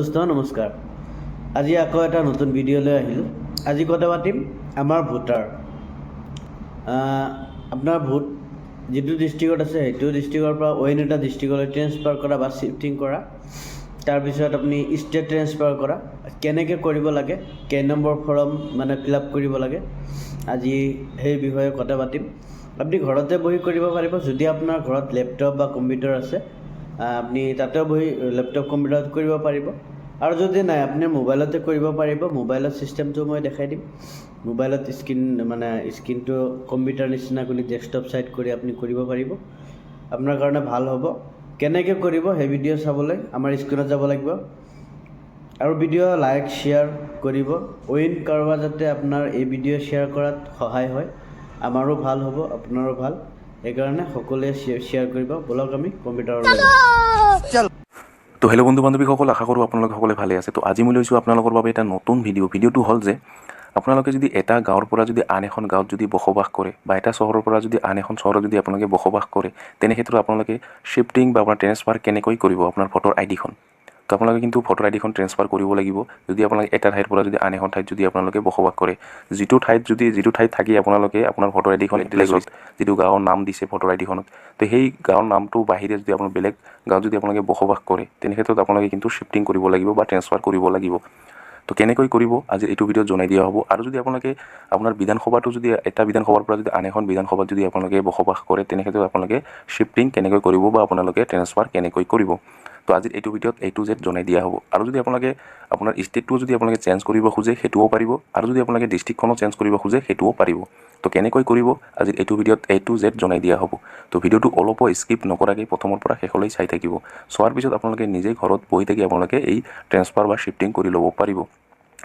দোস্ত, নমস্কাৰ। আজি আকৌ এটা নতুন ভিডিঅ' লৈ আহিলোঁ। আজি কথা পাতিম আমাৰ ভোটাৰ, আপোনাৰ ভোট যিটো ডিষ্ট্ৰিক্টত আছে, সেইটো ডিষ্ট্ৰিক্টৰ পৰা অইন এটা ডিষ্ট্ৰিক্টলৈ ট্ৰেন্সফাৰ কৰা বা শ্বিফটিং কৰা, তাৰপিছত আপুনি ষ্টেট ট্ৰেন্সফাৰ কৰা কেনেকৈ কৰিব লাগে, কেই নম্বৰ ফৰ্ম মানে ফিল আপ কৰিব লাগে, আজি সেই বিষয়ে কথা পাতিম। আপুনি ঘৰতে বহি কৰিব পাৰিব। যদি আপোনাৰ ঘৰত লেপটপ বা কম্পিউটাৰ আছে, আপুনি তাতেও বহি লেপটপ কম্পিউটাৰত কৰিব পাৰিব। আৰু যদি নাই, আপুনি মোবাইলতে কৰিব পাৰিব। মোবাইলত ছিষ্টেমটো মই দেখাই দিম। মোবাইলত স্ক্ৰীণ মানে স্ক্ৰীণটো কম্পিউটাৰ নিচিনা কৰি, ডেস্কটপ ছাইড কৰি আপুনি কৰিব পাৰিব। আপোনাৰ কাৰণে ভাল হ'ব। কেনেকৈ কৰিব, সেই ভিডিঅ' চাবলৈ আমাৰ স্ক্ৰীণত যাব লাগিব আৰু ভিডিঅ' লাইক শ্বেয়াৰ কৰিব। অইন কাৰোবাৰ যাতে আপোনাৰ এই ভিডিঅ' শ্বেয়াৰ কৰাত সহায় হয়, আমাৰো ভাল হ'ব, আপোনাৰো ভাল। সেইকাৰণে সকলোৱে শ্বেয়াৰ কৰিব। ব'লক, আমি কম্পিউটাৰলৈ যাওঁ। তো হেল্ল' বন্ধু বান্ধৱীসকল, আশা কৰোঁ আপোনালোক সকলোৱে ভালে আছে। তো আজি মই লৈছোঁ আপোনালোকৰ বাবে এটা নতুন ভিডিঅ'। ভিডিঅ'টো হ'ল যে আপোনালোকে যদি এটা গাঁৱৰ পৰা যদি আন এখন গাঁৱত যদি বসবাস কৰে বা এটা চহৰৰ পৰা যদি আন এখন চহৰত যদি আপোনালোকে বসবাস কৰে, তেনে ক্ষেত্ৰত আপোনালোকে শ্বিফটিং বা আপোনাৰ ট্ৰেন্সফাৰ কেনেকৈ কৰিব আপোনাৰ ভোটৰ আই ডিখন। তো আপোনালোকে কিন্তু ভোটৰ আই ডিখন ট্ৰেন্সফাৰ কৰিব লাগিব, যদি আপোনালোকে এটা ঠাইৰ পৰা যদি আন এখন ঠাইত যদি আপোনালোকে বসবাস কৰে। যিটো ঠাইত থাকি আপোনালোকে আপোনাৰ ভোটৰ আই ডিখন এপ্লাই কৰিছে, যিটো গাঁৱৰ নাম দিছে ভোটৰ আই ডিখনত, তো সেই গাঁৱৰ নামটো বাহিৰে যদি আপোনাৰ বেলেগ গাঁৱত যদি আপোনালোকে বসবাস কৰে, তেনে ক্ষেত্ৰত আপোনালোকে কিন্তু শ্বিফটিং কৰিব লাগিব বা ট্ৰেন্সফাৰ কৰিব লাগিব। তো কেনেকৈ কৰিব, আজি এইটো ভিডিঅ'ত জনাই দিয়া হ'ব। আৰু যদি আপোনালোকে আপোনাৰ বিধানসভাটো যদি এটা বিধানসভাৰ পৰা যদি আন এখন বিধানসভাত যদি আপোনালোকে বসবাস কৰে, তেনে ক্ষেত্ৰত আপোনালোকে শ্বিফটিং কেনেকৈ কৰিব বা আপোনালোকে ট্ৰেন্সফাৰ কেনেকৈ কৰিব, তো আজিৰ এইটো ভিডিঅ'ত এ টু জেড জনাই দিয়া হ'ব। আৰু যদি আপোনালোকে আপোনাৰ ষ্টেটটোও যদি আপোনালোকে চেঞ্জ কৰিব খোজে, সেইটোও পাৰিব। আৰু যদি আপোনালোকে ডিষ্ট্ৰিক্টখনো চেঞ্জ কৰিব খোজে, সেইটোও পাৰিব। তো কেনেকৈ কৰিব, আজিৰ এইটো ভিডিঅ'ত এ টু জেড জনাই দিয়া হ'ব। তো ভিডিঅ'টো অলপো স্কিপ নকৰাকৈ প্ৰথমৰ পৰা শেষলৈ চাই থাকিব। চোৱাৰ পিছত আপোনালোকে নিজেই ঘৰত বহি থাকি আপোনালোকে এই ট্ৰেন্সফাৰ বা শ্বিফটিং কৰি ল'ব পাৰিব।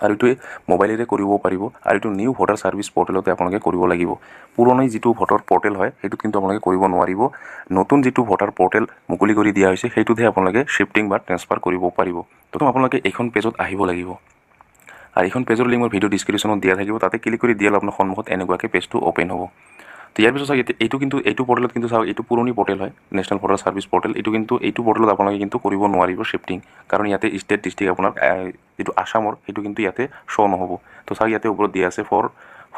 আৰু এইটোৱে মোবাইলেৰে কৰিব পাৰিব। আৰু এইটো নিউ ভোটাৰ ছাৰ্ভিচ পৰ্টেলতে আপোনালোকে কৰিব লাগিব। পুৰণি যিটো ভোটাৰ পৰ্টেল হয়, সেইটোত কিন্তু আপোনালোকে কৰিব নোৱাৰিব। নতুন যিটো ভোটাৰ পৰ্টেল মুকলি কৰি দিয়া হৈছে, সেইটোতহে আপোনালোকে শ্বিফটিং বা ট্ৰেন্সফাৰ কৰিব পাৰিব। তো আপোনালোকে এইখন পেজত আহিব লাগিব। আৰু এইখন পেজৰ লিংক মোৰ ভিডিঅ' ডিছক্ৰিপশ্যনত দিয়া থাকিব। তাতে ক্লিক কৰি দিয়াৰ আপোনাৰ সন্মুখত এনেকুৱাকৈ পেজটো অ'পেন হ'ব। তো ইয়াৰ পিছত চাওক, এতিয়া এইটো কিন্তু এইটো পৰ্টেলত কিন্তু চাওক, এইটো পুৰণি পৰ্টেল হয়, নেশ্যনেল ভোটাৰ ছাৰ্ভিচ পৰ্টেল। এইটো কিন্তু এইটো পৰ্টেলত আপোনালোকে কিন্তু কৰিব নোৱাৰিব শ্বিফটিং, কাৰণ ইয়াতে ষ্টেট ডিষ্ট্ৰিক্ট আপোনাৰ যিটো আছামৰ, সেইটো কিন্তু ইয়াতে শ্ব' নহ'ব। তো চাওক, ইয়াতে ওপৰত দিয়া আছে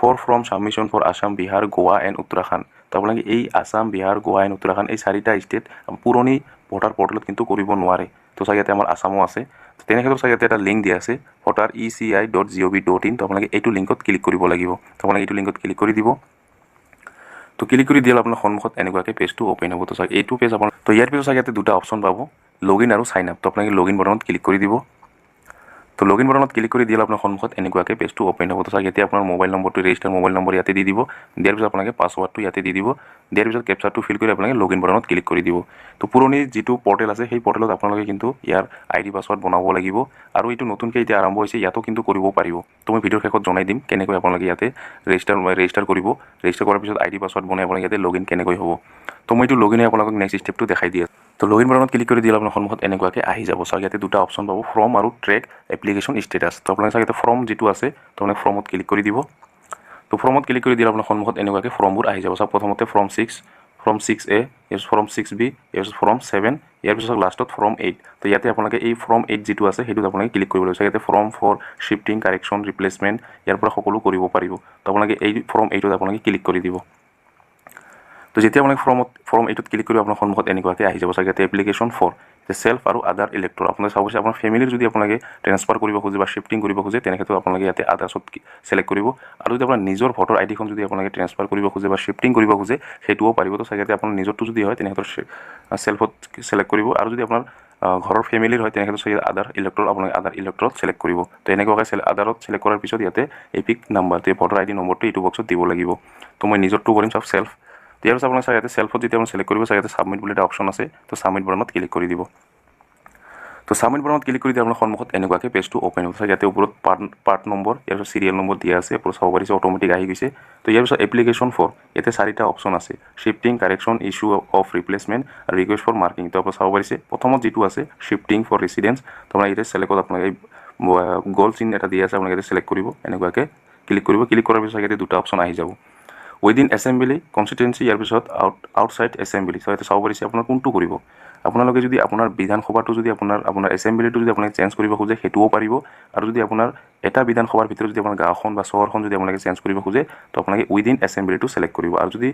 for form submission for Assam, Bihar, Goa and Uttarakhand। তো আপোনালোকে এই আছাম, বিহাৰ, গোৱা এণ্ড উত্তৰাখণ্ড, এই চাৰিটা ষ্টেট পুৰণি ভোটাৰ পৰ্টেলত কিন্তু কৰিব নোৱাৰে। তো চাওক, ইয়াতে আমাৰ আছামো আছে। তেনে ক্ষেত্ৰত চাওক, ইয়াতে এটা লিংক দিয়া আছে, voter ECI.gov.in। তো আপোনালোকে এইটো লিংকত ক্লিক কৰিব লাগিব। তো আপোনালোকে এইটো লিংকত ক্লিক কৰি দিব। তো ক্লিক কৰি দিয়াৰ আপোনাৰ সন্মুখত এনেকুৱাকৈ পেজটো অ'পেন হ'ব। তো চাওক, এইটো পেজ আপোনাৰ। তো ইয়াৰ পিছত চাওক, ইয়াতে দুটা অপশ্যন পাব, লগ ইন আৰু চাইন আপ। তো আপোনালোকে লগ ইন বটনত ক্লিক কৰি দিব। তো লগ ইন বটনত ক্লিক কৰি দিলে আপোনাৰ সন্মুখত এনেকুৱাকৈ পেজটো অ'পেন হ'ব। তো চাওক, ইয়াতে আপোনাৰ মোবাইল নম্বৰটো, ৰেজিষ্টাৰ মোবাইল নম্বৰ ইয়াতে দি দিব। দিয়াৰ পিছত আপোনালোকে পাছৱাৰ্ডটো ইয়াতে দি দিব। দিয়াৰ পিছত কেপচাৰটো ফিল কৰি আপোনালোকে লগ ইন বটনত ক্লিক কৰি দিব। তো পুৰণি যিটো পৰ্টেল আছে, সেই পৰ্টেলত আপোনালোকে কিন্তু ইয়াৰ আই ডি পাছৱাৰ্ড বনাব লাগিব। আৰু এইটো নতুনকৈ এতিয়া আৰম্ভ হৈছে, ইয়াতো কিন্তু কৰিব পাৰিব। তো মই ভিডিঅ'ৰ শেষত জনাই দিম কেনেকৈ আপোনালোকে ইয়াতে ৰেজিষ্টাৰ কৰিব, ৰেজিষ্টাৰ কৰাৰ পিছত আই ডি পাছৱাৰ্ড বনাই আপোনালোকে ইয়াতে লগ ইন কেনেকৈ হ'ব। তো মই এইটো লগ ইন হৈ আপোনালোকক নেক্সট ষ্টেপটো দেখাই দি আছোঁ। তো লগ ইন বটনত ক্লিক কৰি দিলে আপোনাৰ সন্মুখত এনেকুৱাকৈ আহি যাব। চাওক, ইয়াতে দুটা অপশ্যন পাব, ফৰ্ম আৰু ট্ৰেক এপ্লিকেশ্যন ষ্টেটাছ। তো আপোনালোকে চাওক, ইয়াতে ফৰ্ম যিটো আছে, তো আপোনালোকে ফৰ্মত ক্লিক কৰি দিব। তো ফৰ্মত ক্লিক কৰি দিলে আপোনাৰ সন্মুখত এনেকুৱাকৈ ফৰ্মবোৰ আহি যাব। চাওক, প্ৰথমতে ফৰ্ম 6, ফৰ্ম 6A, ইয়াৰ পিছত ফৰ্ম 6B, ইয়াৰ পিছত ফৰ্ম 7, ইয়াৰ পিছত লাষ্টত ফৰ্ম 8। তো ইয়াতে আপোনালোকে এই ফৰ্ম 8 যিটো আছে, সেইটোত আপোনালোকে ক্লিক কৰিব লাগিব। চাওক, ইয়াতে form for shifting, correction, replacement, ইয়াৰ পৰা সকলো কৰিব পাৰিব। তো আপোনালোকে এই ফৰ্ম 8ত আপোনালোকে ক্লিক কৰি দিব। তো যেতিয়া আপোনালোকে ফৰ্ম 8ত ক্লিক কৰিব, আপোনাৰ সন্মুখত এনেকুৱাকৈ আহি যাব। চাগে ইয়াতে এপ্লিকেশ্যন ফৰ চেল্ফ আৰু আদাৰ ইলেক্টৰ। আপোনালোকে চাব, আপোনাৰ ফেমিলিৰ যদি আপোনালোকে ট্ৰেন্সফাৰ কৰিব খোজে বা শ্বিফটিং কৰিব খোজে, তেনে ক্ষেত্ৰত আপোনালোকে ইয়াতে আদাৰ্ছত ছিলেক্ট কৰিব। আৰু যদি আপোনাৰ নিজৰ ভোটৰ আই ডিখন যদি আপোনালোকে ট্ৰেন্সফাৰ কৰিব খোজে বা শ্বিফটিং কৰিব খোজে, সেইটোও পাৰিব। তো চাগে ইয়াতে আপোনাৰ নিজৰটো যদি হয়, তেনে ক্ষেত্ৰত চেল্ফত ছিলেক্ট কৰিব। আৰু যদি আপোনাৰ ঘৰৰ ফেমিলিৰ হয়, তেনে ক্ষেত্ৰত চাগে আদাৰ ইলেক্টৰ, আপোনালোকে আদাৰ ইলেক্টৰত ছিলেক্ট কৰিব। তো এনেকুৱাকৈ আদাৰত ছিলেক্ট কৰাৰ পিছত ইয়াতে এপিক নাম্বাৰ, ভোটাৰ আই ডি নম্বৰটো এইটো বক্সত দিব লাগিব। তো মই নিজৰটো কৰিম, চাওক, চেল্ফ। ইয়াৰ পিছত আপোনাক চাগে ইয়াতে চেল্ফত যেতিয়া আপুনি ছিলেক্ট কৰিব, চাগে ইয়াতে ছাবমিট বুলি এটা অপশ্যন আছে। তো ছাবমিট বটনত ক্লিক কৰি দিব। তো ছাবমিট বটনত ক্লিক কৰি দিয়ে আপোনাৰ সন্মুখত এনেকুৱাকৈ পেজটো অ'পেন হ'ব। চাগে ইয়াতে ওপৰত পাৰ্ট নম্বৰ, ইয়াৰ পিছত চিৰিয়েল নম্বৰ দিয়া আছে। ওপৰত চাব পাৰিছে, অট'মেটিক আহি গৈছে। তো ইয়াৰ পিছত এপ্লিকেশ্যন ফৰ, ইয়াতে চাৰিটা অপশ্যন আছে, shifting, correction, issue of replacement আৰু ৰিকুৱেষ্ট ফৰ মাৰ্কিং। তো আপোনাৰ চাব পাৰিছে, প্ৰথমত যিটো আছে শ্বিফটিং ফৰ ৰেচিডেঞ্চ, তো আপোনাৰ ইয়াতে ছিলেক্টত আপোনালোকে এই গ'ল চিন এটা দিয়া আছে, আপোনালোকে ইয়াতে ছিলেক্ট কৰিব। এনেকুৱাকৈ ক্লিক কৰিব। ক্লিক কৰাৰ পিছত ইয়াতে দুটা অপশ্যন আহি যাব, উইদিন এছেম্বলি কনষ্টিটুৱেঞ্চি, ইয়াৰ পিছত আউটছাইড এছেম্বলি। চ' ইয়াতে চাব পাৰিছে, আপোনাৰ কোনটো কৰিব। আপোনালোকে যদি আপোনাৰ বিধানসভাটো যদি আপোনাৰ আপোনাৰ এছেম্বলিটো যদি আপোনালোকে চেঞ্জ কৰিব খোজে সেইটোও পাৰিব। আৰু যদি আপোনাৰ এটা বিধানসভাৰ ভিতৰত যদি আপোনাৰ গাঁওখন বা চহৰখন যদি আপোনালোকে চেঞ্জ কৰিব খোজে, তো আপোনালোকে উইদিন এছেম্বলিটো ছিলেক্ট কৰিব। আৰু যদি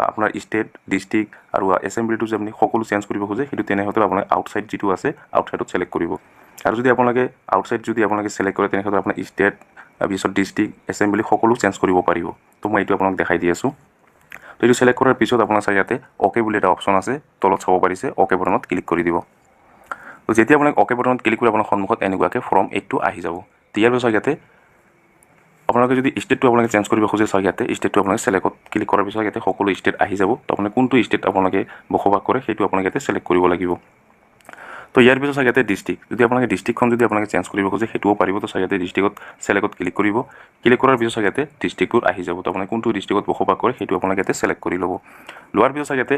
আপোনাৰ ষ্টেট, ডিষ্ট্ৰিক্ট আৰু এছেম্বলিটো যদি আপুনি সকলো চেঞ্জ কৰিব খোজে, সেইটো তেনেক্ষেত্ৰত আপোনালোকে আউটছাইড যিটো আছে আউটছাইডত ছিলেক্ট কৰিব। আৰু যদি আপোনালোকে আউটছাইড যদি আপোনালোকে ছিলেক্ট কৰে, তেনেক্ষেত্ৰত আপোনাৰ ষ্টেট, তাৰপিছত ডিষ্ট্ৰিক্ট, এছেম্বলি সকলো চেঞ্জ কৰিব পাৰিব। তো মই এইটো আপোনাক দেখাই দি আছোঁ। তো এইটো ছিলেক্ট কৰাৰ পিছত আপোনাৰ চাই ইয়াতে অ'কে বুলি এটা অপশ্যন আছে, তলত চাব পাৰিছে, অ'কে বটনত ক্লিক কৰি দিব। তো যেতিয়া আপোনাক অ'কে বটনত ক্লিক কৰি আপোনাৰ সন্মুখত এনেকুৱাকৈ ফৰ্ম 8টো আহি যাব। তো ইয়াৰ পিছত ইয়াতে আপোনালোকে যদি ষ্টেটটো আপোনালোকে চেঞ্জ কৰিব খোজে, চাওক ইয়াতে ষ্টেটটো আপোনালোকে ছিলেক্টত ক্লিক কৰাৰ পিছত ইয়াতে সকলো ষ্টেট আহি যাব। তো আপোনালোকে কোনটো ষ্টেট আপোনালোকে বসবাস কৰে সেইটো আপোনালোকে ইয়াতে ছিলেক্ট কৰিব লাগিব। তো ইয়াৰ পিছত চাওক ইয়াতে ডিষ্ট্ৰিক্ট, যদি আপোনালোকে ডিষ্ট্ৰিক্টখন যদি আপোনালোকে চেঞ্জ কৰিব খোজে সেইটোও পাৰিব। তো চাওক ইয়াতে ডিষ্ট্ৰিক্টত ছিলেক্টত ক্লিক কৰিব, ক্লিক কৰাৰ পিছত চাওক ইয়াতে ডিষ্ট্ৰিক্টবোৰ আহি যাব। তো আপোনালোকে কোনটো ডিষ্ট্ৰিক্টত বসবাস কৰে সেইটো আপোনালোকে ইয়াতে ছিলেক্ট কৰি ল'ব। লোৱাৰ পিছত চাওক ইয়াতে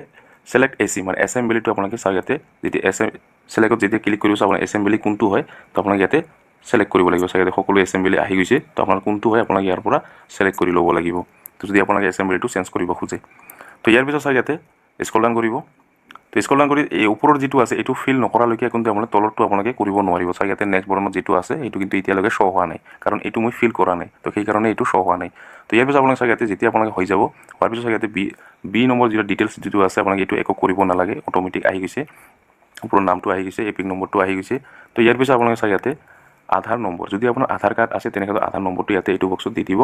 ছিলেক্ট এ চি, মানে এছেম্বলিটো আপোনালোকে চাওক ইয়াতে যেতিয়া এছ ছিলেক্টত যেতিয়া ক্লিক কৰিব, আপোনাৰ এছেম্বলি কোনটো হয় তো আপোনালোকে ইয়াতে ছিলেক্ট কৰিব লাগিব। চাওক ইয়াতে সকলো এছেম্বলি আহি গৈছে। তো আপোনাৰ কোনটো হয় আপোনালোকে ইয়াৰ পৰা ছিলেক্ট কৰি ল'ব লাগিব। তো যদি আপোনালোকে এছেম্বলিটো চেঞ্জ কৰিব খোজে, তো ইয়াৰ পিছত চাওক ইয়াতে স্ক্ৰল ডাউন কৰিব। তো স্ক্ৰল ডাউন কৰি এই ওপৰৰ যিটো আছে এইটো ফিল নকৰালৈকে কিন্তু আপোনালোকে তলৰটো আপোনালোকে কৰিব নোৱাৰিব। চাওক ইয়াতে নেক্সট বটনত যিটো আছে এইটো কিন্তু এতিয়ালৈকে শ্ব' হোৱা নাই, কাৰণ এইটো মই ফিল কৰা নাই, তো সেইকাৰণে এইটো শ্ব' হোৱা নাই। তো ইয়াৰ পিছত আপোনালোকে চাওক ইয়াতে যেতিয়া আপোনালোকে হৈ যাব, হোৱাৰ পিছত চাওক ইয়াতে বি নম্বৰ যিটো ডিটেইলছ যিটো আছে আপোনালোকে এইটো একো কৰিব নালাগে, অট'মেটিক আহি গৈছে, ওপৰৰ নামটো আহি গৈছে, এপিক নম্বৰটো আহি গৈছে। তো ইয়াৰ পিছত আপোনালোকে চাওক ইয়াতে আধাৰ নম্বৰ, যদি আপোনাৰ আধাৰ কাৰ্ড আছে তেনেক্ষেত্ৰত আধাৰ নম্বৰটো ইয়াতে এইটো বক্সত দি দিব।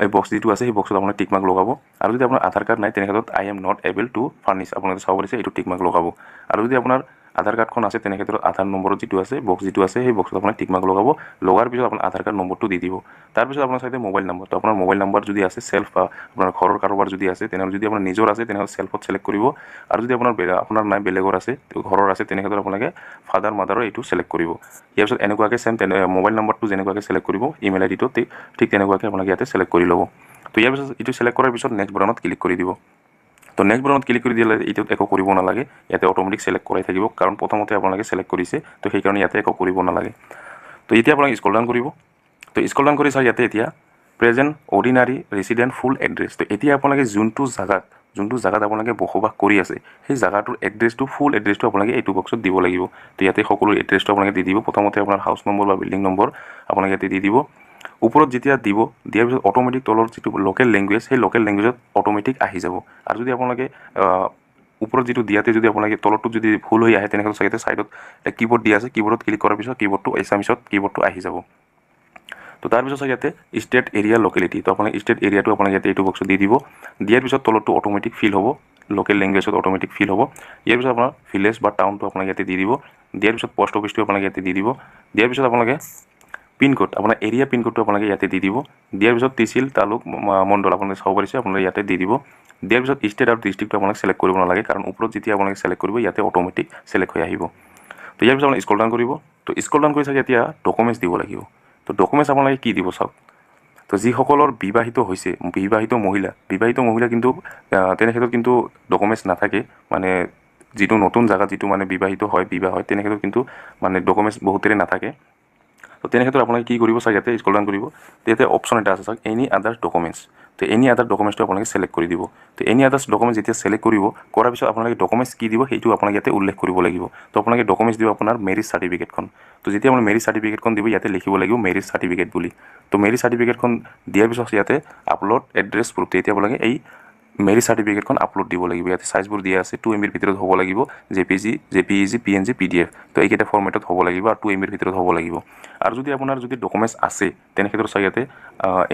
এই বক্স যিটো আছে সেই বক্সত আপোনালোকে টিক মাৰ্ক লগাব। আৰু যদি আপোনাৰ আধাৰ কাৰ্ড নাই তেনেক্ষেত্ৰত I am not able to furnish, আপোনালোকে চাব পাৰিছে এইটো টিক মাৰ্ক লগাব। আৰু যদি আপোনাৰ আধাৰ কাৰ্ডখন আছে তেনেক্ষেত্ৰত আধাৰ নম্বৰত যিটো আছে বক্স যিটো আছে সেই বক্সত আপোনাক টিক মাৰ্ক লগাব। লগাৰ পিছত আপোনাৰ আধাৰ কাৰ্ড নম্বৰটো দি দিব। তাৰপিছত আপোনাৰ চাইডে মোবাইল নম্বৰ, তো আপোনাৰ মোবাইল নম্বৰ যদি আছে চেল্ফ বা আপোনাৰ ঘৰৰ কাৰোবাৰ যদি আছে তেনেহ'লে, যদি আপোনাৰ নিজৰ আছে তেনেহ'লে চেল্ফত ছিলেক্ট কৰিব। আৰু যদি আপোনাৰ নাই বেলেগৰ আছে ঘৰৰ আছে তেনেক্ষেত্ৰত আপোনালোকে ফাদাৰ মাদাৰৰ এইটো ছিলেক্ট কৰিব। ইয়াৰ পিছত এনেকুৱাকৈ চেম তেনে মোবাইল নম্বৰটো যেনেকুৱাকৈ ছিলেক্ট কৰিব, ইমেইল আই ডিটো ঠিক তেনেকুৱাকৈ আপোনালোকে ইয়াতে ছিলেক্ট কৰি ল'ব। তো ইয়াৰ পিছত এইটো ছিলেক্ট কৰাৰ পিছত নেক্সট বটনত ক্লিক কৰি দিব। তো নেক্সট বটনত ক্লিক কৰি দিলে এইটোত একো কৰিব নালাগে, ইয়াতে অট'মেটিক ছিলেক্ট কৰাই থাকিব, কাৰণ প্ৰথমতে আপোনালোকে ছিলেক্ট কৰিছে, তো সেইকাৰণে ইয়াতে একো কৰিব নালাগে। তো এতিয়া আপোনালোকে স্ক্ৰল ডাউন কৰিব। তো স্ক্ৰল ডাউন কৰি চাওক ইয়াতে এতিয়া present ordinary resident full address. তো এতিয়া আপোনালোকে যোনটো জাগাত আপোনালোকে বসবাস কৰি আছে সেই জাগাটোৰ এড্ৰেছটো, ফুল এড্ৰেছটো আপোনালোকে এইটো বক্সত দিব লাগিব। তো ইয়াতে সকলো এড্ৰেছটো আপোনালোকে দি দিব। প্ৰথমতে আপোনাৰ হাউচ নম্বৰ বা বিল্ডিং নম্বৰ আপোনালোকে ইয়াতে দি দিব। ওপৰত যেতিয়া দিব, দিয়াৰ পিছত অট'মেটিক তলৰ যিটো লোকেল লেংগুৱেজ সেই লোকেল লেংগুৱেজত অট'মেটিক আহি যাব। আৰু যদি আপোনালোকে ওপৰত যিটো দিয়াতে যদি আপোনালোকে তলৰটোত যদি ভুল হৈ আহে তেনেহ'লে চাগে ছাইডত এটা কীবৰ্ড দিয়া আছে, কীবৰ্ডত ক্লিক কৰাৰ পিছত কীবৰ্ডটো এছামিছত কীবৰ্ডটো আহি যাব। তো তাৰপিছত চাগে ইয়াতে ষ্টেট এৰিয়া লোকেলিটি, তো আপোনালোকে ষ্টেট এৰিয়াটো আপোনালোকে ইয়াতে এইটো বক্সত দি দিব। দিয়াৰ পিছত তলৰটো অট'মেটিক ফিল হ'ব, লোকেল লেংগুৱেজত অট'মেটিক ফিল হ'ব। ইয়াৰ পিছত আপোনাৰ ভিলেজ বা টাউনটো আপোনালোকে ইয়াতে দি দিব। দিয়াৰ পিছত পষ্ট অফিচটো আপোনালোকে ইয়াতে দি দিব। দিয়াৰ পিছত আপোনালোকে পিনক'ড, আপোনাৰ এৰিয়া পিনক'ডটো আপোনালোকে ইয়াতে দি দিব। দিয়াৰ পিছত তহচিল, তালুক, মণ্ডল আপোনালোকে চাব পাৰিছে, আপোনালোকে ইয়াতে দি দিব। দিয়াৰ পিছত ষ্টেট আৰু ডিষ্ট্ৰিক্টটো আপোনালোকে ছিলেক্ট কৰিব নালাগে, কাৰণ ওপৰত যেতিয়া আপোনালোকে ছিলেক্ট কৰিব ইয়াতে অট'মেটিক ছিলেক্ট হৈ আহিব। তো ইয়াৰ পিছত আপোনালোকে স্ক্ৰল ডাউন কৰিব। তো স্ক্ৰল ডাউন কৰি চাগে এতিয়া ডকুমেণ্টছ দিব লাগিব। তো ডকুমেণ্টছ আপোনালোকে কি দিব চাওক। তো যিসকলৰ বিবাহিত হৈছে, বিবাহিত মহিলা কিন্তু তেনেক্ষেত্ৰত কিন্তু ডকুমেণ্টছ নাথাকে, মানে যিটো নতুন জেগাত যিটো মানে বিবাহিত হয়, বিবাহ হয়, তেনেক্ষেত্ৰত কিন্তু মানে ডকুমেণ্টছ বহুতেৰে নাথাকে। তো তেনেক্ষেত্ৰত আপোনালোকে কি কৰিব চাওক, ইয়াতে স্ক্ৰল ডাউন কৰিব। ইয়াতে অপশ্যন এটা আছে চাওক, এনি আদাৰ্ছ ডকুমেণ্টছ। তো এনি আদাৰ ডকুমেণ্টছটো আপোনালোকে ছিলেক্ট কৰি দিব। তো এনি আদাৰ্ছ ডকুমেণ্টছ যেতিয়া ছিলেক্ট কৰিব, কৰাৰ পিছত আপোনালোকে ডকুমেণ্টছ কি দিব সেইটো আপোনালোকে ইয়াতে উল্লেখ কৰিব লাগিব। তো আপোনালোকে ডকুমেণ্টছ দিব আপোনাৰ মেৰিজ চাৰ্টিফিকেটখন। তো যেতিয়া আপোনাৰ মেৰিজ চাৰ্টিফিকেটখন দিব ইয়াতে লিখিব লাগিব মেৰিজ চাৰ্টিফিকেট বুলি। তো মেৰিজ চাৰ্টিফিকেটখন দিয়াৰ পিছত ইয়াতে আপলোড এড্ৰেছ প্ৰুফ, এতিয়া আপোনালোকে এই মেৰিজ চাৰ্টিফিকেটখন আপলোড দিব লাগিব। ইয়াতে চাইজবোৰ দিয়া আছে, 2 MB ভিতৰত হ'ব লাগিব, J P G, J P E G, P N G, P D F. তো এইকেইটা ফৰ্মেটত হ'ব লাগিব আৰু 2 MB ভিতৰত হ'ব লাগিব। আৰু যদি আপোনাৰ যদি ডকুমেণ্টছ আছে তেনেক্ষেত্ৰত চাগে ইয়াতে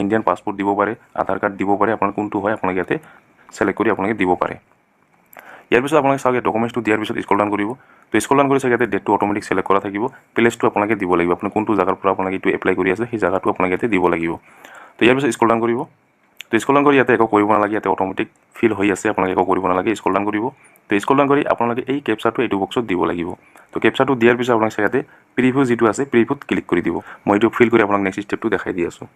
ইণ্ডিয়ান পাছপৰ্ট দিব পাৰে, আধাৰ কাৰ্ড দিব পাৰে, আপোনাৰ কোনটো হয় আপোনালোকে ইয়াতে ছিলেক্ট কৰি আপোনালোকে দিব পাৰে। ইয়াৰ পিছত আপোনালোকে চাওক ডকুমেণ্টছটো দিয়াৰ পিছত স্ক্ৰল ডাউন কৰিব। তো স্ক্ৰল ডাউন কৰি চাগে ইয়াতে ডেটটো অট'মেটিক ছিলেক্ট কৰা থাকিব, প্লেচটো আপোনালোকে দিব লাগিব, আপুনি কোনটো জেগাৰ পৰা আপোনালোকে এইটো এপ্লাই কৰি আছে সেই জেগাটো আপোনালোকে ইয়াতে দিব লাগিব। তো ইয়াৰ পিছত স্ক্ৰল ডাউন কৰিব। তো স্ক্ৰল ডাউন কৰি ইয়াতে একো কৰিব নালাগে, ইয়াতে অট'মেটিক ফিল হৈ আছে, আপোনালোকে একো কৰিব নালাগে। স্ক্ৰল ডাউন কৰিব। তো স্ক্ৰল ডাউন কৰি আপোনালোকে এই কেপচাৰটো এইটো বক্সত দিব লাগিব। তো কেপচাৰটো দিয়াৰ পিছত আপোনালোকে ইয়াতে প্ৰিভিউ যিটো আছে প্ৰিভিউত ক্লিক কৰি দিব। মই এইটো ফিল কৰি আপোনাক নেক্সট ষ্টেপটো দেখাই দি আছোঁ।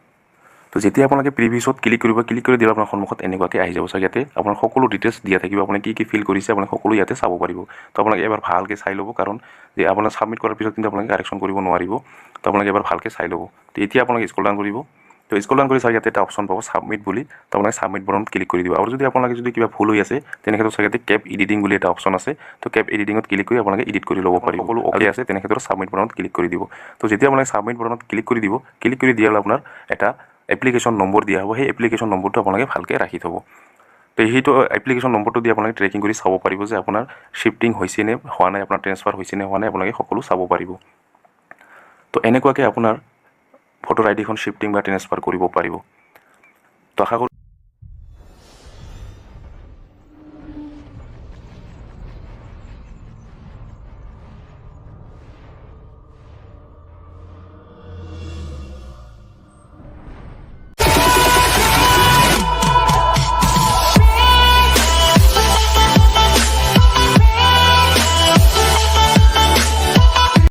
তো যেতিয়া আপোনালোকে প্ৰিভিউছত ক্লিক কৰিব, ক্লিক কৰি দিলে আপোনাৰ সন্মুখত এনেকুৱাকৈ আহি যাব। চাগে ইয়াতে আপোনাৰ সকলো ডিটেইলছ দিয়া থাকিব, আপুনি কি কি ফিল কৰিছে আপুনি সকলো ইয়াতে চাব পাৰিব। তো আপোনালোকে এবাৰ ভালকৈ চাই ল'ব, কাৰণ যে আপোনাক ছাবমিট কৰাৰ পিছত কিন্তু আপোনালোকে কাৰেকশ্যন কৰিব নোৱাৰিব। তো আপোনালোকে এবাৰ ভালকৈ চাই ল'ব। তো এতিয়া আপোনালোকে স্ক্ৰল ডাউন কৰিব। তো স্ক্ৰল ডাউন কৰি চাওক, ইয়াতে এটা অপশ্যন পাব ছাবমিট বুলি। তো আপোনালোকে ছাবমিট বটনত ক্লিক কৰি দিব। আৰু যদি আপোনালোকে যদি কিবা ভুল হৈ আছে, তেনেক্ষেত্ৰত চাগে ইয়াতে কেপ এডিটিং বুলি এটা অপশ্যন আছে। তো কেপ এডিটিঙত ক্লিক কৰি আপোনালোকে এডিট কৰি ল'ব পাৰিব। সকলো অ'কে আছে, তেনেক্ষেত্ৰত ছাবমিট বটনত ক্লিক কৰি দিব। তো যেতিয়া আপোনালোকে ছাবমিট বটনত ক্লিক কৰি দিব, ক্লিক কৰি দিয়াৰ আপোনাৰ এটা এপ্লিকেশ্যন নম্বৰ দিয়া হ'ব। সেই এপ্লিকেশ্যন নম্বৰটো আপোনালোকে ভালকৈ ৰাখি থ'ব। তো সেইটো এপ্লিকেশ্যন নম্বৰটো দি আপোনালোকে ট্ৰেকিং কৰি চাব পাৰিব যে আপোনাৰ শ্বিফটিং হৈছে নে হোৱা নাই, আপোনাৰ ট্ৰেন্সফাৰ হৈছে নে হোৱা নাই, আপোনালোকে সকলো চাব পাৰিব। তো এনেকুৱাকৈ আপোনাৰ ভোটাৰ আই ডিখন শ্বিফটিং বা ট্ৰেন্সফাৰ কৰিব পাৰিব। তো আশা কৰোঁ